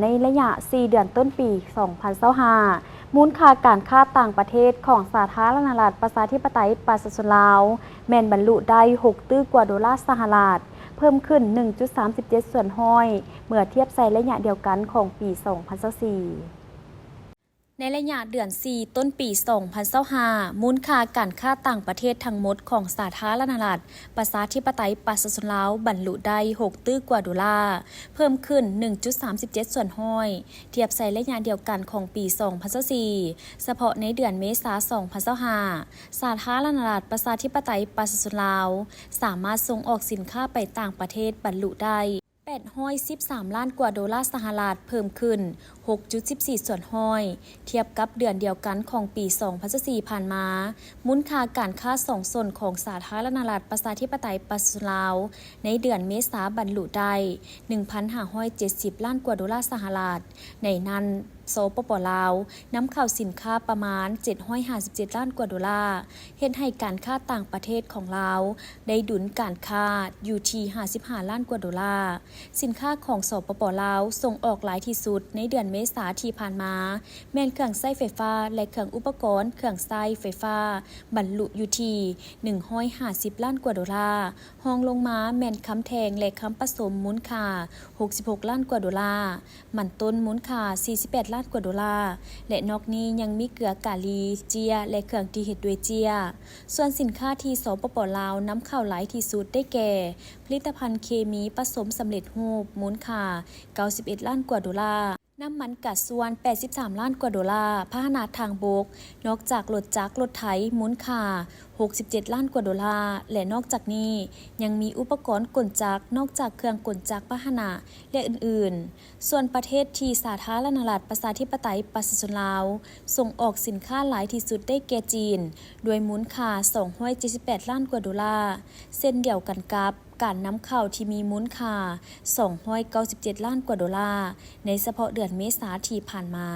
ໃນໄລຍະສີ່ເດືອນຕົ້ນປີສອງພັນຊາວຫ້າ ມູນຄ່າການຄ້າຕ່າງປະເທດຂອງສາທາລະນະລັດປະຊາທິປະໄຕປະຊາຊົນລາວ ແມ່ນບັນລຸໄດ້ຫົກຕື້ກວ່າໂດລາສະຫະລັດ, ເພີ່ມຂຶ້ນໜຶ່ງຈຸດສາມສິບເຈັດສ່ວນຮ້ອຍ ເມື່ອທຽບໃສ່ໄລຍະດຽວກັນຂອງປີສອງພັນຊາວສີ່. ໃນໄລຍະເດືອນສີ່ຕົ້ນປີສອງພັນຊາວຫ້າ ມູນຄ່າການຄ້າຕ່າງປະເທດທັງໝົດຂອງສາທາລະນະລັດປະຊາທິປະໄຕປະຊາຊົນລາວ ບັນລຸໄດ້ຫົກຕື້ກວ່າໂດລາ, ເພີ່ມຂຶ້ນໜຶ່ງຈຸດສາມສິບເຈັດສ່ວນຮ້ອຍ ທຽບໃສ່ໄລຍະດຽວກັນຂອງປີສອງພັນຊາວສີ່. ສະເພາະໃນເດືອນເມສາສອງພັນຊາວຫ້າ ສາທາລະນະລັດປະຊາທິປະໄຕປະຊາຊົນລາວ ສາມາດສົ່ງອອກສິນຄ້າໄປຕ່າງປະເທດບັນລຸໄດ້ ແປດຮ້ອຍສິບສາມລ້ານກວ່າໂດລາສະຫະລັດ, ເພີ່ມຂຶ້ນຫົກຈຸດສິບສີ່ສ່ວນຮ້ອຍ ທຽບກັບເດືອນດຽວກັນຂອງປີສອງພັນຊາວສີ່ຜ່ານມາ. ມູນຄ່າການຄ້າສອງໂຊນຂອງສາທາລະນະລັດປະຊາທິປະໄຕປະຊາຊົນລາວ ໃນເດືອນເມສາບັນລຸໄດ້ໜຶ່ງພັນຫ້າຮ້ອຍເຈັດສິບລ້ານກວ່າໂດລາສະຫະລັດ, ໃນນັ້ນ ສປປ ລາວ ນຳເຂົ້າສິນຄ້າປະມານເຈັດຮ້ອຍຫ້າສິບເຈັດລ້ານກວ່າໂດລາ, ເຮັດໃຫ້ການຄ້າຕ່າງປະເທດຂອງລາວໄດ້ດຸນການຄ້າຢູ່ທີ່ຫ້າສິບຫ້າລ້ານກວ່າໂດລາ. ສິນຄ້າຂອງ ສປປ ລາວ ສົ່ງອອກຫຼາຍທີ່ສຸດໃນເດືອນເມສາທີ່ຜ່ານມາ ແມ່ນເຄື່ອງໃຊ້ໄຟຟ້າ ແລະ ເຄື່ອງອຸປະກອນເຄື່ອງໃຊ້ໄຟຟ້າ ບັນລຸຢູ່ທີ່ໜຶ່ງຮ້ອຍຫ້າສິບລ້ານກວ່າໂດລາ, ຮອງລົງມາແມ່ນຄຳແທ່ງ ແລະ ຄຳປະສົມ ມູນຄ່າຫົກສິບຫົກລ້ານກວ່າໂດລາ, ມັນຕົ້ນມູນຄ່າສີ່ສິບແປດລ້ານກວ່າໂດລາ ແລະ ນອກນີ້ຍັງມີເກືອກາລີ, ເຈ້ຍ ແລະ ເຄື່ອງທີ່ເຮັດດ້ວຍເຈ້ຍ. ສ່ວນສິນຄ້າທີ່ ສປປ ລາວ ນຳເຂົ້າຫຼາຍທີ່ສຸດໄດ້ແກ່ ຜະລິດຕະພັນເຄມີປະສົມສຳເລັດຮູບ ມູນຄ່າເກົ້າສິບເອັດລ້ານກວ່າໂດລາ, ນ້ຳມັນກາຊວນແປດສິບສາມລ້ານກວ່າໂດລາ, ພາຫະນະທາງບົກ ນອກຈາກລົດຈັກລົດໄຖ ມູນຄ່າຫົກສິບເຈັດລ້ານກວ່າໂດລາ ແລະ ນອກຈາກນີ້ຍັງມີອຸປະກອນກົນຈັກ ນອກຈາກເຄື່ອງກົນຈັກ ພາຫະນະ ແລະ ອື່ນໆ. ສ່ວນປະເທດທີ່ສາທາລະນະລັດປະຊາທິປະໄຕປະຊາຊົນລາວ ສົ່ງອອກສິນຄ້າຫຼາຍທີ່ສຸດໄດ້ແກ່ຈີນ ດ້ວຍມູນຄ່າສອງຮ້ອຍເຈັດສິບແປດລ້ານກວ່າໂດລາ, ເຊັ່ນດຽວກັນກັບການນຳເຂົ້າທີ່ມີມູນຄ່າສອງຮ້ອຍເກົ້າສິບເຈັດລ້ານກວ່າໂດລາ ໃນສະເພາະເດືອນເມສາທີ່ຜ່ານມາ.